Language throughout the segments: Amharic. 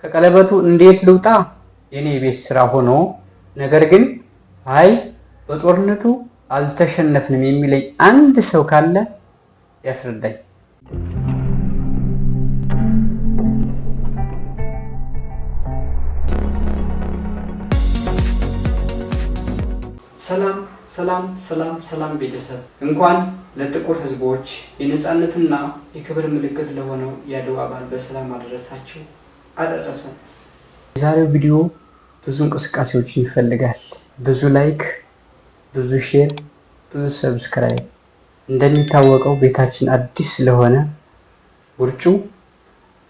ከቀለበቱ እንዴት ልውጣ የኔ የቤት ስራ ሆኖ፣ ነገር ግን አይ በጦርነቱ አልተሸነፍንም የሚለኝ አንድ ሰው ካለ ያስረዳኝ። ሰላም ሰላም ሰላም ሰላም ቤተሰብ፣ እንኳን ለጥቁር ሕዝቦች የነፃነትና የክብር ምልክት ለሆነው የአድዋ በዓል በሰላም አደረሳችሁ አደረሰን። የዛሬው ቪዲዮ ብዙ እንቅስቃሴዎችን ይፈልጋል። ብዙ like፣ ብዙ share፣ ብዙ subscribe። እንደሚታወቀው ቤታችን አዲስ ስለሆነ ውርጩ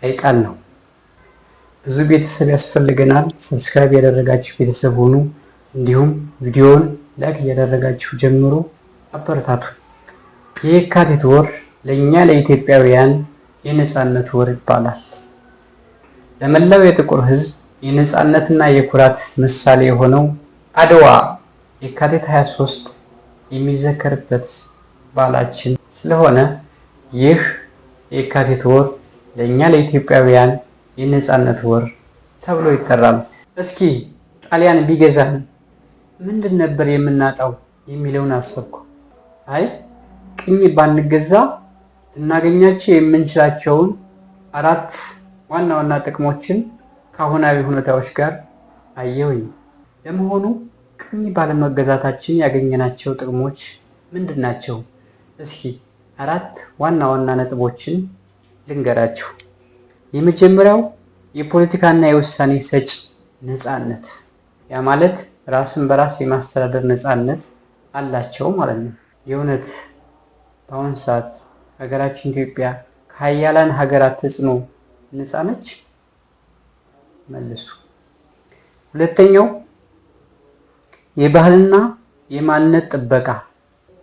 አይጣል ነው። ብዙ ቤተሰብ ያስፈልገናል። Subscribe ያደረጋችሁ ቤተሰብ ሆኑ። እንዲሁም ቪዲዮውን like እያደረጋችሁ ጀምሩ፣ አበረታቱ። የካቲት ወር ለእኛ ለኢትዮጵያውያን የነፃነት ወር ይባላል። ለመላው የጥቁር ሕዝብ የነፃነትና የኩራት ምሳሌ የሆነው አድዋ የካቲት 23 የሚዘከርበት በዓላችን ስለሆነ ይህ የካቲት ወር ለእኛ ለኢትዮጵያውያን የነፃነት ወር ተብሎ ይጠራል። እስኪ ጣሊያን ቢገዛን ምንድን ነበር የምናጣው የሚለውን አሰብኩ። አይ ቅኝ ባንገዛ ልናገኛቸው የምንችላቸውን አራት ዋና ዋና ጥቅሞችን ከአሁናዊ ሁኔታዎች ጋር አየሁኝ። ለመሆኑ ቅኝ ባለመገዛታችን ያገኘናቸው ጥቅሞች ምንድን ናቸው? እስኪ አራት ዋና ዋና ነጥቦችን ልንገራችሁ። የመጀመሪያው የፖለቲካና የውሳኔ ሰጭ ነፃነት፣ ያ ማለት ራስን በራስ የማስተዳደር ነፃነት አላቸው ማለት ነው። የእውነት በአሁኑ ሰዓት ሀገራችን ኢትዮጵያ ከሀያላን ሀገራት ተጽዕኖ ነፃ ነች? መልሱ። ሁለተኛው የባህልና የማንነት ጥበቃ፣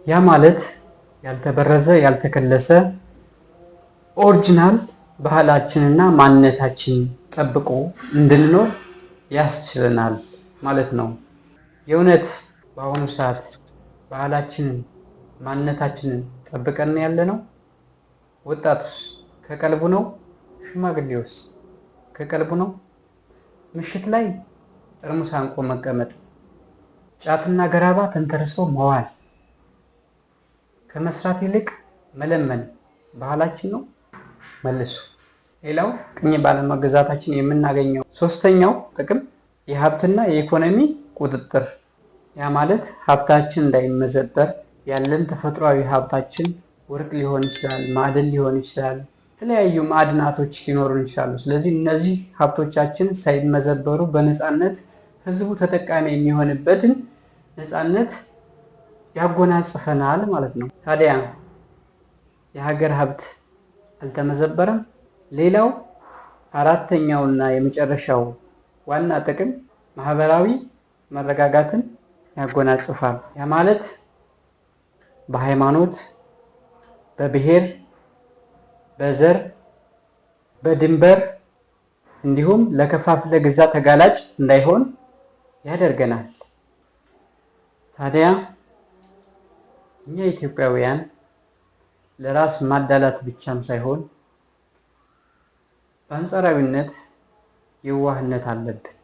ያ ማለት ያልተበረዘ ያልተከለሰ original ባህላችንና ማንነታችን ጠብቆ እንድንኖር ያስችለናል ማለት ነው። የእውነት በአሁኑ ሰዓት ባህላችንን ማንነታችንን ጠብቀን ያለ ነው? ወጣቱስ ከቀልቡ ነው? ሽማግሌውስ ከቀልቡ ነው? ምሽት ላይ ጠርሙስ አንቆ መቀመጥ፣ ጫትና ገራባ ተንተርሶ መዋል፣ ከመስራት ይልቅ መለመን ባህላችን ነው? መልሱ። ሌላው ቅኝ ባለመገዛታችን የምናገኘው ሶስተኛው ጥቅም የሀብትና የኢኮኖሚ ቁጥጥር፣ ያ ማለት ሀብታችን እንዳይመዘበር ያለን ተፈጥሯዊ ሀብታችን ወርቅ ሊሆን ይችላል፣ ማዕድን ሊሆን ይችላል፣ የተለያዩ ማዕድናቶች ሊኖሩን ይችላሉ። ስለዚህ እነዚህ ሀብቶቻችን ሳይመዘበሩ በነፃነት ህዝቡ ተጠቃሚ የሚሆንበትን ነፃነት ያጎናጽፈናል ማለት ነው። ታዲያ የሀገር ሀብት አልተመዘበረም? ሌላው አራተኛውና የመጨረሻው ዋና ጥቅም ማህበራዊ መረጋጋትን ያጎናጽፋል። ያ ማለት በሃይማኖት፣ በብሔር፣ በዘር፣ በድንበር እንዲሁም ለከፋፍለ ግዛ ተጋላጭ እንዳይሆን ያደርገናል። ታዲያ እኛ ኢትዮጵያውያን ለራስ ማዳላት ብቻም ሳይሆን በአንጻራዊነት የዋህነት አለብን።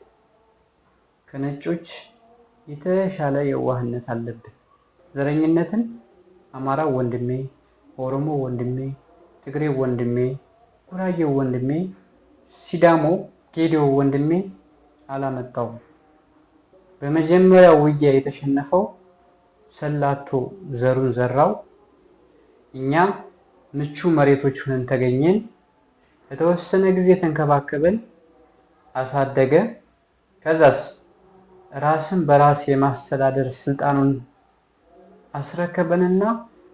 ከነጮች የተሻለ የዋህነት አለብን። ዘረኝነትን አማራው ወንድሜ፣ ኦሮሞ ወንድሜ፣ ትግሬ ወንድሜ፣ ጉራጌው ወንድሜ፣ ሲዳሞ፣ ጌዲዮ ወንድሜ አላመጣውም። በመጀመሪያው ውጊያ የተሸነፈው ሰላቶ ዘሩን ዘራው። እኛ ምቹ መሬቶች ሆነን ተገኘን። ለተወሰነ ጊዜ ተንከባከበን አሳደገ። ከዛስ ራስን በራስ የማስተዳደር ስልጣኑን አስረከበንና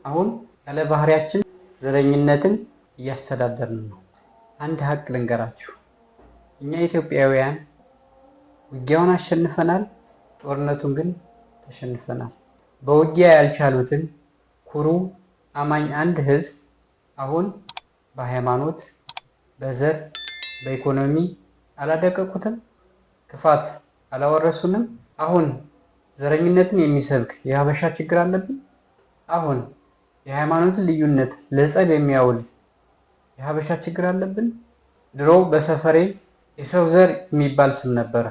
አሁን ያለ ባህሪያችን ዘረኝነትን እያስተዳደርን ነው። አንድ ሀቅ ልንገራችሁ፣ እኛ ኢትዮጵያውያን ውጊያውን አሸንፈናል፣ ጦርነቱን ግን ተሸንፈናል። በውጊያ ያልቻሉትን ኩሩ አማኝ አንድ ህዝብ አሁን በሃይማኖት፣ በዘር፣ በኢኮኖሚ አላደቀቁትም? ክፋት አላወረሱንም? አሁን ዘረኝነትን የሚሰብክ የሀበሻ ችግር አለብን? አሁን የሃይማኖትን ልዩነት ለጸብ የሚያውል የሀበሻ ችግር አለብን? ድሮ በሰፈሬ የሰው ዘር የሚባል ስም ነበረ።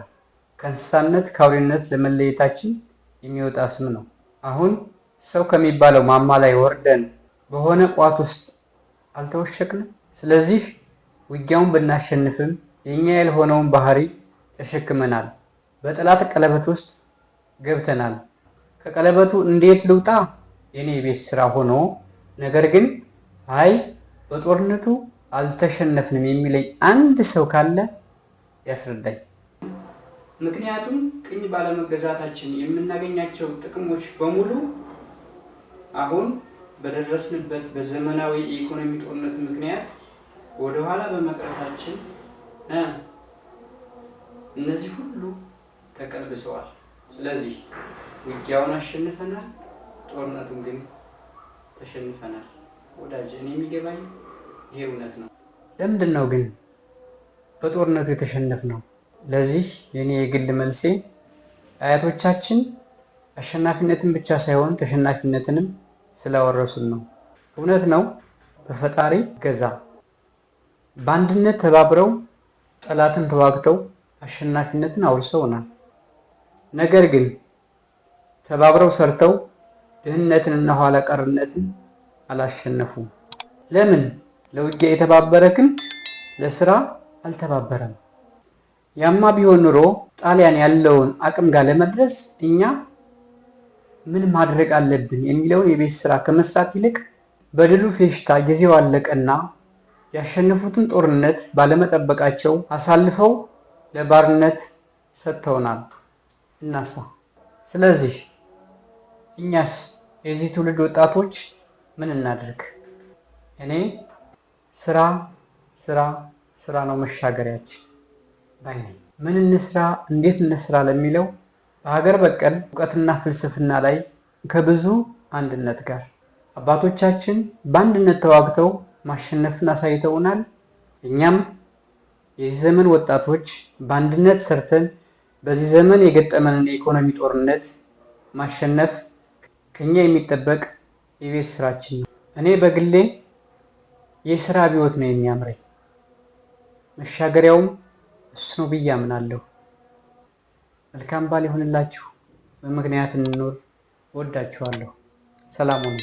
ከእንስሳነት ከአውሬነት ለመለየታችን የሚወጣ ስም ነው። አሁን ሰው ከሚባለው ማማ ላይ ወርደን በሆነ ቋት ውስጥ አልተወሸቅንም። ስለዚህ ውጊያውን ብናሸንፍም የእኛ ያልሆነውን ባህሪ ተሸክመናል። በጠላት ቀለበት ውስጥ ገብተናል። ከቀለበቱ እንዴት ልውጣ የኔ የቤት ስራ ሆኖ፣ ነገር ግን አይ በጦርነቱ አልተሸነፍንም የሚለኝ አንድ ሰው ካለ ያስረዳኝ። ምክንያቱም ቅኝ ባለመገዛታችን የምናገኛቸው ጥቅሞች በሙሉ አሁን በደረስንበት በዘመናዊ የኢኮኖሚ ጦርነት ምክንያት ወደኋላ በመቅረታችን እነዚህ ሁሉ ተቀልብሰዋል። ስለዚህ ውጊያውን አሸንፈናል፣ ጦርነቱን ግን ተሸንፈናል። ወዳጅ፣ እኔ የሚገባኝ ይሄ እውነት ነው። ለምንድን ነው ግን በጦርነቱ የተሸነፍነው? ለዚህ የኔ የግል መልሴ አያቶቻችን አሸናፊነትን ብቻ ሳይሆን ተሸናፊነትንም ስላወረሱን ነው። እውነት ነው። በፈጣሪ ገዛ በአንድነት ተባብረው ጠላትን ተዋግተው አሸናፊነትን አውርሰውናል። ነገር ግን ተባብረው ሰርተው ድህነትንና ኋላ ቀርነትን አላሸነፉም። ለምን? ለውጊያ የተባበረ ክንድ ለስራ አልተባበረም። ያማ ቢሆን ኑሮ ጣሊያን ያለውን አቅም ጋር ለመድረስ እኛ ምን ማድረግ አለብን የሚለውን የቤት ስራ ከመስራት ይልቅ በድሉ ፌሽታ ጊዜው አለቀና ያሸነፉትን ጦርነት ባለመጠበቃቸው አሳልፈው ለባርነት ሰጥተውናል። እናሳ ስለዚህ እኛስ የዚህ ትውልድ ወጣቶች ምን እናድርግ? እኔ ስራ ስራ ስራ ነው መሻገሪያችን ባይ ነኝ። ምን እንስራ፣ እንዴት እንስራ ለሚለው በሀገር በቀል እውቀትና ፍልስፍና ላይ ከብዙ አንድነት ጋር አባቶቻችን በአንድነት ተዋግተው ማሸነፍን አሳይተውናል። እኛም የዚህ ዘመን ወጣቶች በአንድነት ሰርተን በዚህ ዘመን የገጠመንን የኢኮኖሚ ጦርነት ማሸነፍ ከኛ የሚጠበቅ የቤት ስራችን ነው። እኔ በግሌ የስራ አብዮት ነው የሚያምረኝ። መሻገሪያውም እሱ ነው ብዬ አምናለሁ። መልካም ባል ይሁንላችሁ። በምክንያት እንኖር። እወዳችኋለሁ። ሰላም ሁኑ።